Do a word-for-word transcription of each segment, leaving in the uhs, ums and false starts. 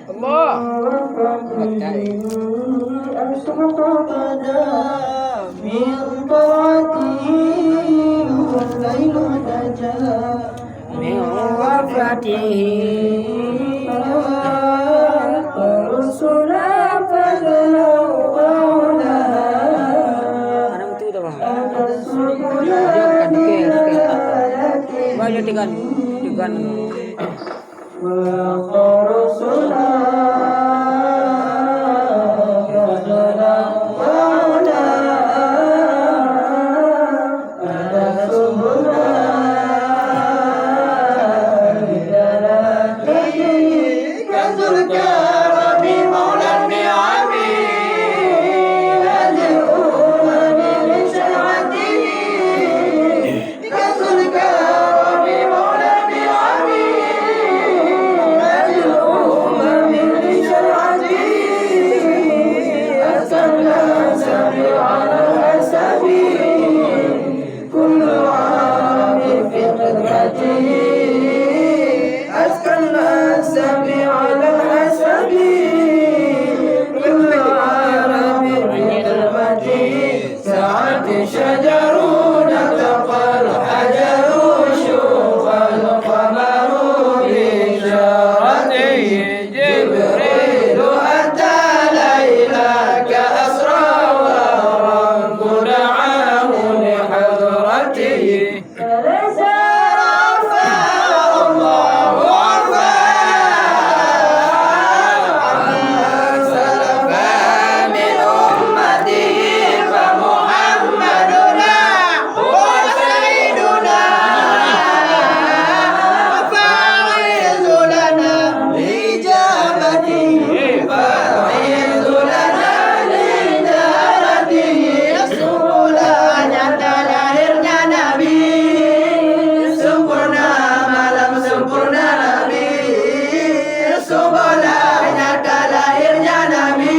Allah. Min wafatihi rusula fadlan wa ula. Anak tu dah, Bang. Dia kan, dia kan. Wah, dia tekan. Tekan. سعت الشجر نطق الحجر شق القمر بإشارته جبريل أتى ليلك أسرى والرب دعاه لحضرته. فليس رفع الله عفا عمن سلف من أمته فمحمدنا هو سيدنا. فأعز لنا بإجابته، فأعز لنا لإجابته. Seubulan nyata lahirnya Nabi, sempurna malam sempurna Nabi. Seubulan nyata lahirnya Nabi,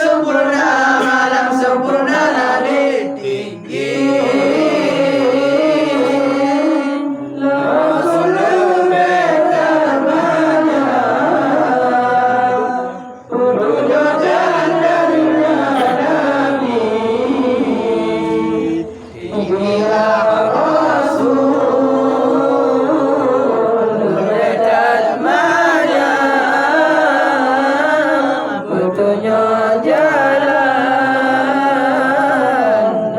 sempurna malam sempurna Nabi. Tinggi Rasul bertambahnya. Petunjuk jalan,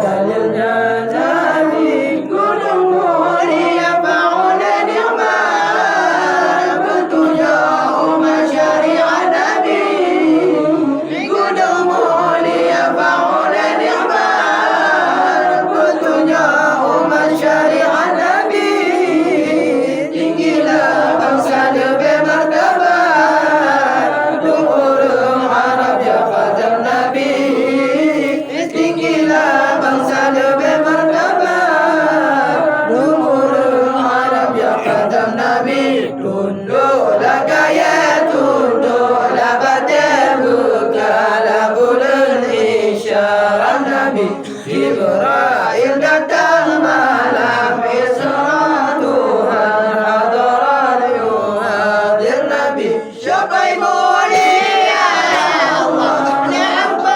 dalilnya Nabi. Gunong Mulia bak ulée nikmat, petunjuk umat syariat Nabi. Gunong Mulia bak ulée nikmat, petunjuk umat syariat Nabi. Tinggilah bangsa leubeh martabat, dum ureuëng harab jak khatam Nabi. Tinggilah bangsa leubeh martabat, dum ureuëng harab jak khatam Nabi. Tunduklah kayée, tunduklah batée, bukalah buleuen isyarat Nabi. Jibrail datang malam Isra, Tuhan hadarat yuhadir Nabi. Syafai mulia Allah neuampôn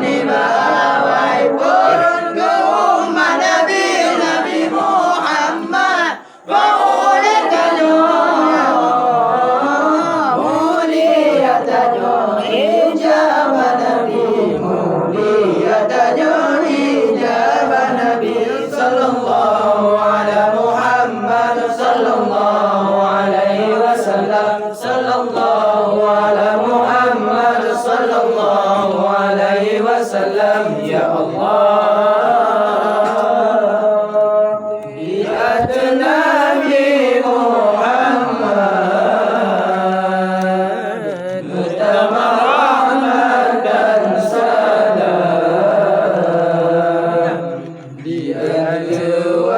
nibak awai phon keu umat Nabi, Nabi Muhammad. Mulia tanyoe, mulia tanyoe, ijabah Nabi. Mulia tanyoe, ijabah Nabi. Sallallahu ala Muhammad, sallallahu alaihi wasallam. Sallallahu ala Muhammad, sallallahu alaihi wasallam. Ya Allah. Di ateueh Nabi Muhammad, meutamah rahmat dan salam. Di ateueh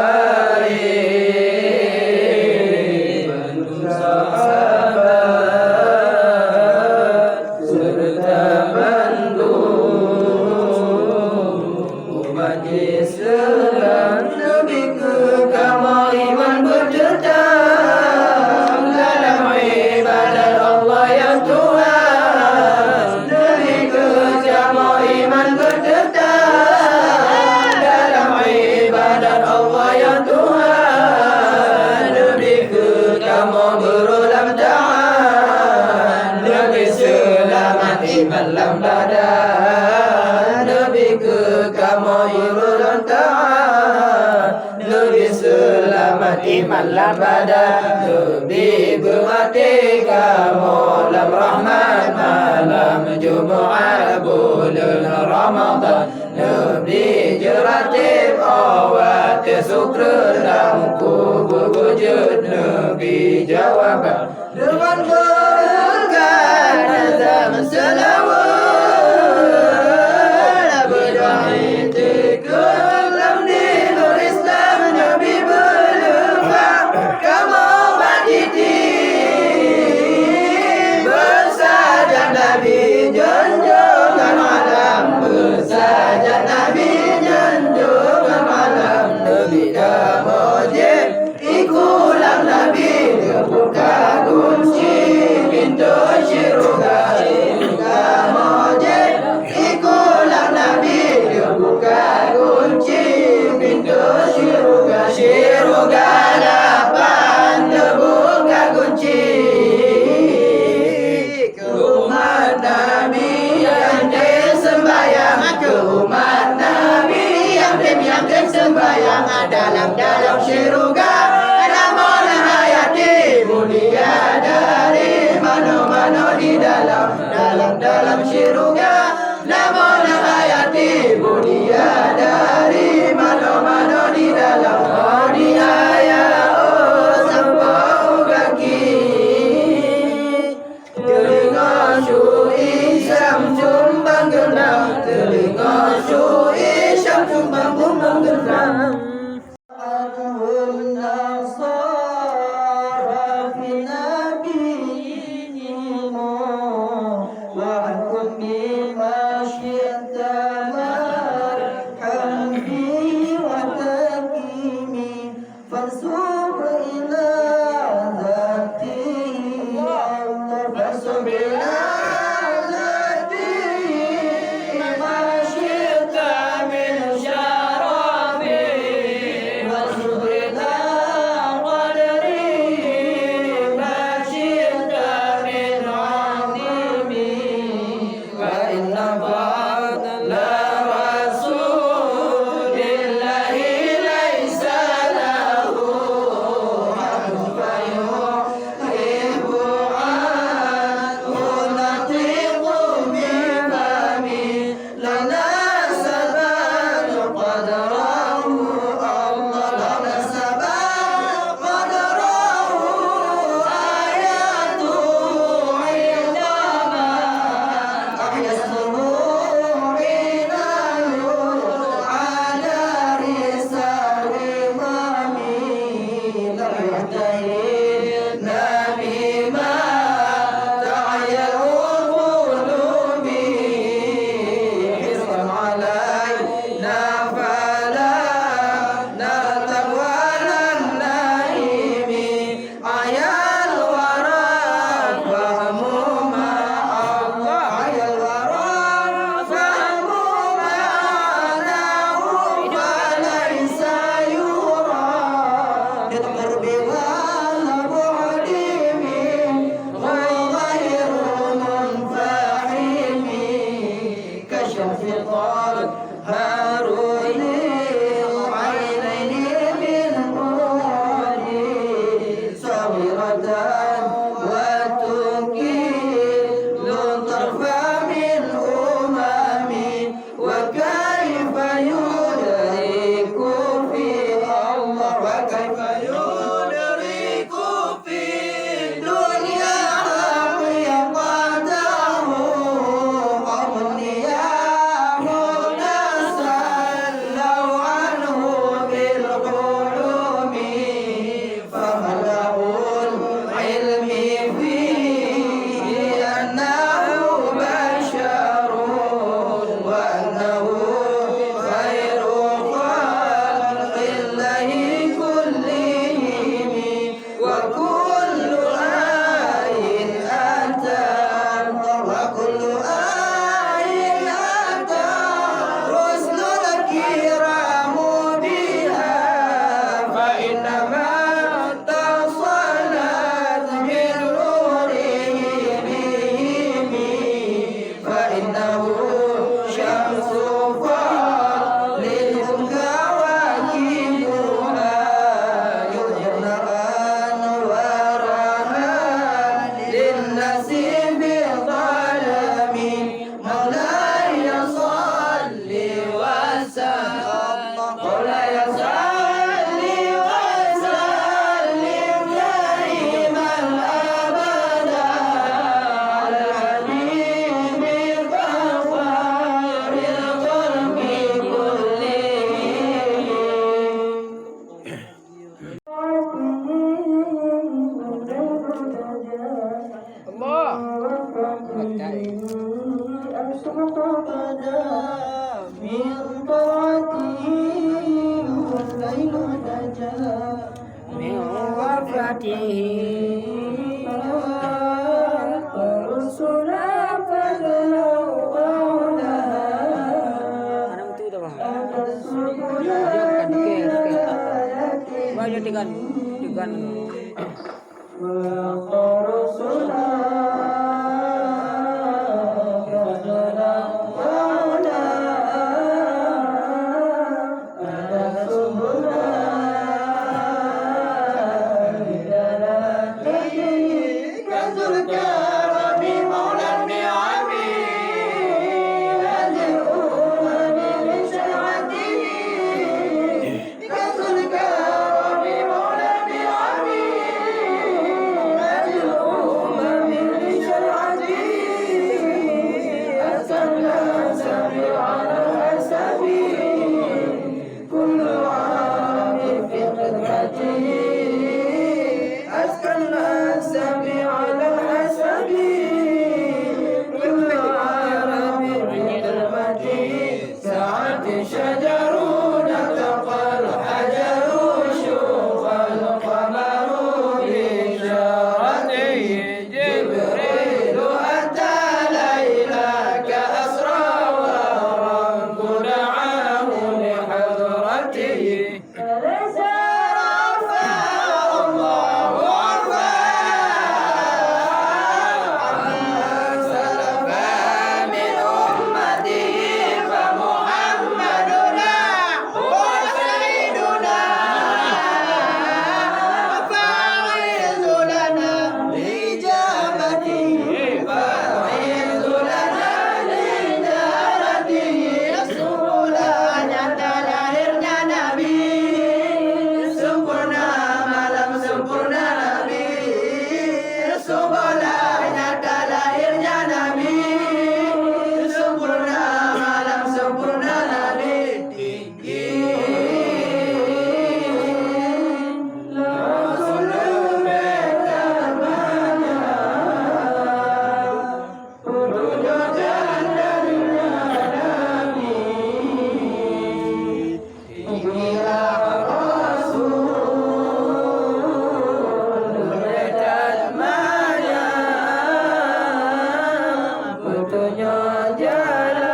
Iman lam badan, Nabi beumaté kamoe lam rahmat malam Jumaat buleuen Ramadhan. Nabi jeuet ratéb awak teusukreun lam kubu beujeuet Nabi jawaban. Deungon beureukat nazam seulaweuet, beudôh itikeuet lam dinul Islam Nabi beuleupah. Kamoe bak titi beusajak Nabi junjungan alam, beusajak Nabi junjungan alam. Nabi kamoe jeuet Iku lam Nabi geubuka gunci pintoe syeuruga. Kamoe jeuet iku lam Nabi geubuka gunci pintoe syeuruga. Syeuruga lapan teubuka gunci. Keu umat Nabi nyang tem seumbahyang, keu umat Nabi nyang tem, nyang tem seumbahyang, dalam-dalam syeuruga. Namoe na Hayati mulia dari manoe-manoe di dalam, dalam-dalam syeuruga. Namoe na Hayati mulia dari manoe-manoe di dalam. Oh, di ayah, oh, sampoe u gaki. Teulingo syue syam cumbang geundang, teulingo syue syam cumbang, cumbang geundang. Hati. Mana tu dah, Bang? Dia bukan, bukan, bukan. Wah, dia tekan, tekan. كل عرب في خدمته، أزكى الناس على الحسب. كل عرب في خدمته، سعت شجر نطق الحجر شق القمر بإشارته. جبريل أتى ليلى كأسرى والرب دعاه لحضرته. فليس رفع الله عفا عمن سلف من أمته فمحمدنا هو سيدنا. فأعز لنا بإجابته، فأعز لنا بإجابته. Sempurna nyata lahirnya Nabi, sempurna malam sempurna Nabi. Sempurna nyata lahirnya Nabi, sempurna malam sempurna Nabi. Peutunyok jalan,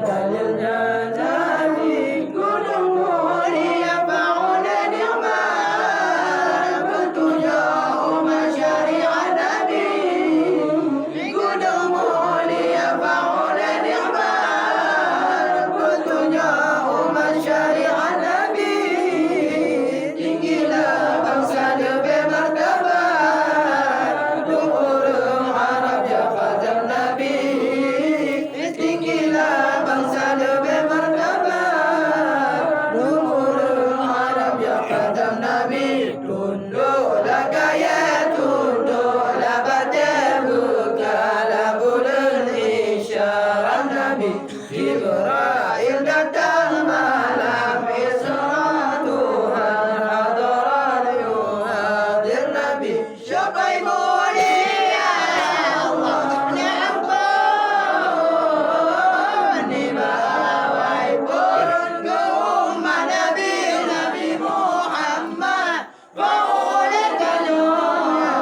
dalilnya Nabi, kudung mulia fa'una ni'mat. Peutunyok umat syariat Nabi, kudung mulia fa'una ni'mat. Peutunyok umat syariat Nabi, tinggilah bangsa leubeh martabat. Dum ureueng harab jak khatam Nabi. Tinggilah bangsa leubeh martabat. Dum ureueng harab jak khatam Nabi. Tunduklah kayèe, tunduklah batèe, bukalah buleuen isyarat Nabi. Jibrail datang malam Isra, Tuhan hadarat, hadir Nabi. Syafa'i mulia Allah, neuampôn nibak awai phon keu umat Nabi, Nabi Muhammad. Mulia tanyoe,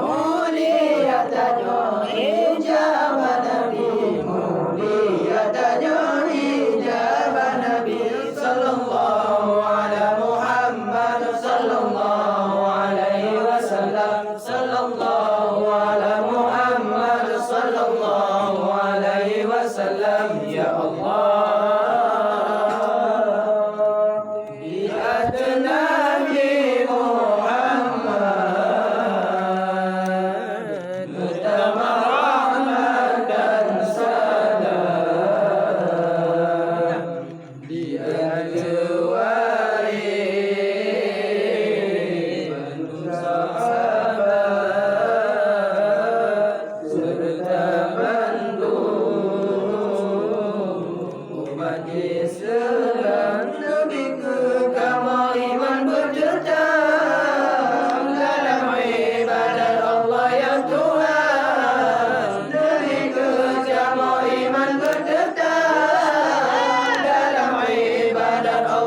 mulia tanyoe ijabah Nabi, mulia tanyoe ijabah Nabi. Sallallahu ala Muhammad, sallallahu alaihi wasallam, sallallahu ala Muhammad, sallallahu alaihi wasallam. Ya Allah. Di ateueh Nabi Muhammad meutamah rahmat dan salam. Di ateueh waréh bandum sahabat seureuta bandum umat Islam, neubi keu kamoe iman beuteutap dalam ibadat Allah nyang tuha. Neubi keu kamoe iman beuteutap dalam ibadat Allah.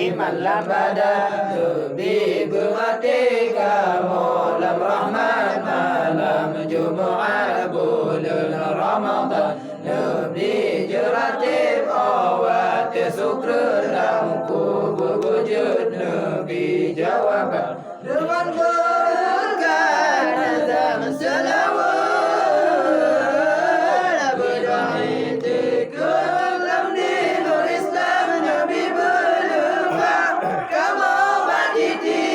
Iman lam badan, neubi beumaté kamoe lam rahmat malam Jumat buleuen Ramadhan. Neubi jeuet ratéb, oh watée sukreut lam kubu beujeuet neubi jawaban. Deungon beureukat nazam seulaweuet, beudôh itikeuet lam dinul Islam, Nabi beuleubah kamoe bak titi.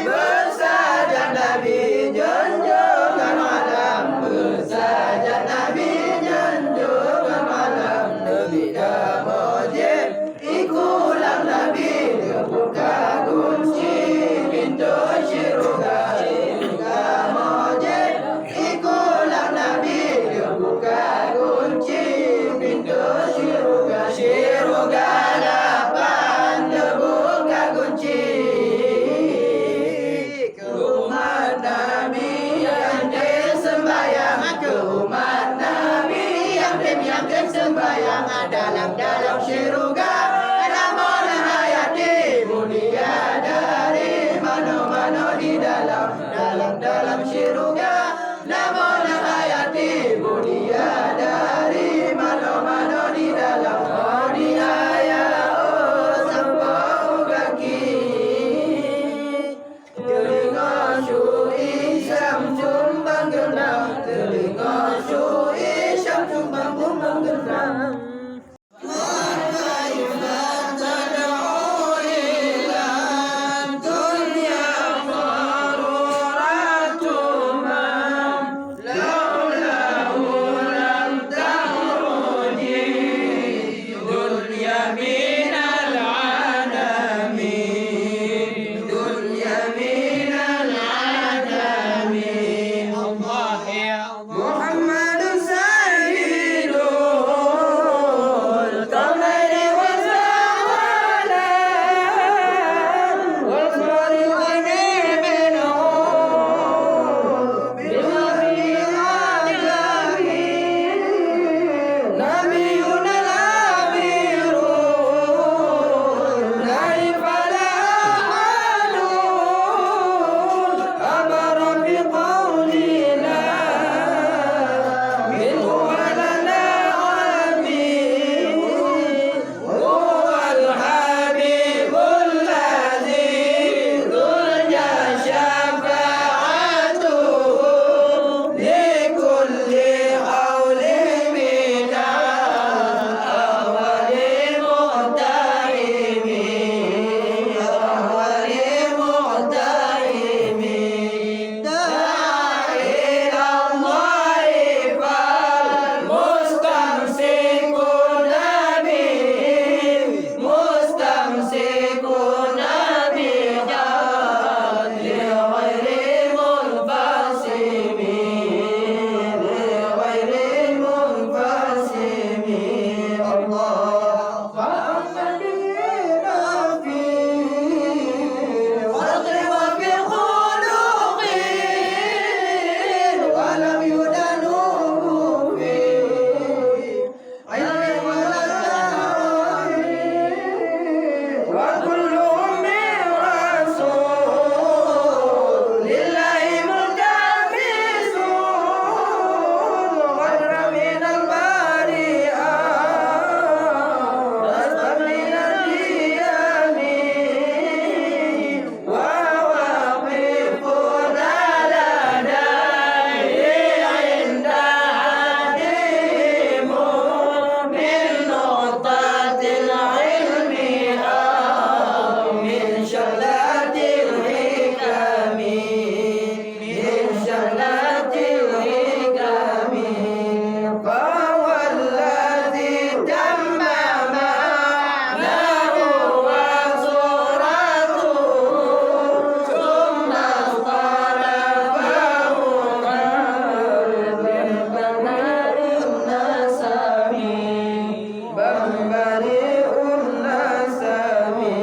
Beusajak Nabi junjungan alam, beusajak Nabi junjungan alam, Nabi kamoe jeuet Iku lam Nabi geubuka gunci pintoe syeuruga. Kamoe jeuet iku lam Nabi geubuka gunci pintoe syeuruga. Syeuruga lapan teubuka gunci. Keu umat Nabi nyang tem seumbahyang, keu umat Nabi nyang tem, nyang tem seumbahyang, dalam-dalam syeuruga. Namun hayati mulia dari manoe-manoe di dalam, dalam-dalam syeuruga. Namun hayati mulia dari manoe-manoe di dalam, oh, di ayah, oh, sampoe u gaki. Teudeungoe su-i syam cumbang geunang, teudeungoe su-i syam cumbang, cumbang geunang. لولا هو لم تخرج الدنيا من العدم، الدنيا من العدم. الله يا محمد سيد الكونين والزمان والفريقين منهم. نبينا الأمير الناجي فلا أحد أبر في قولنا منه ولنا عمير. هو الحبيب الذي ترجى شفاعته لكل هول من أهوال مقتحم، أهوال مقتحم. داعي إلى الله فالمستمسكون به، مستمسكون بحبل غير منفصم، غير منفصم. الله. فأما الذين في خلق وفي خلق ولم يدانوه في علم ولا تأويل وكلهم من رسول الله ملتمسون غير من الباري أو رزقا من القيام. ووقفنا لديه عند حدهم من نقطة العلم أو من شلة الحكم. من شلة الحكم، فهو الذي تم معناه وصورته، ثم اصطلبه قلب البراء النسمي، بل بريء النسمي.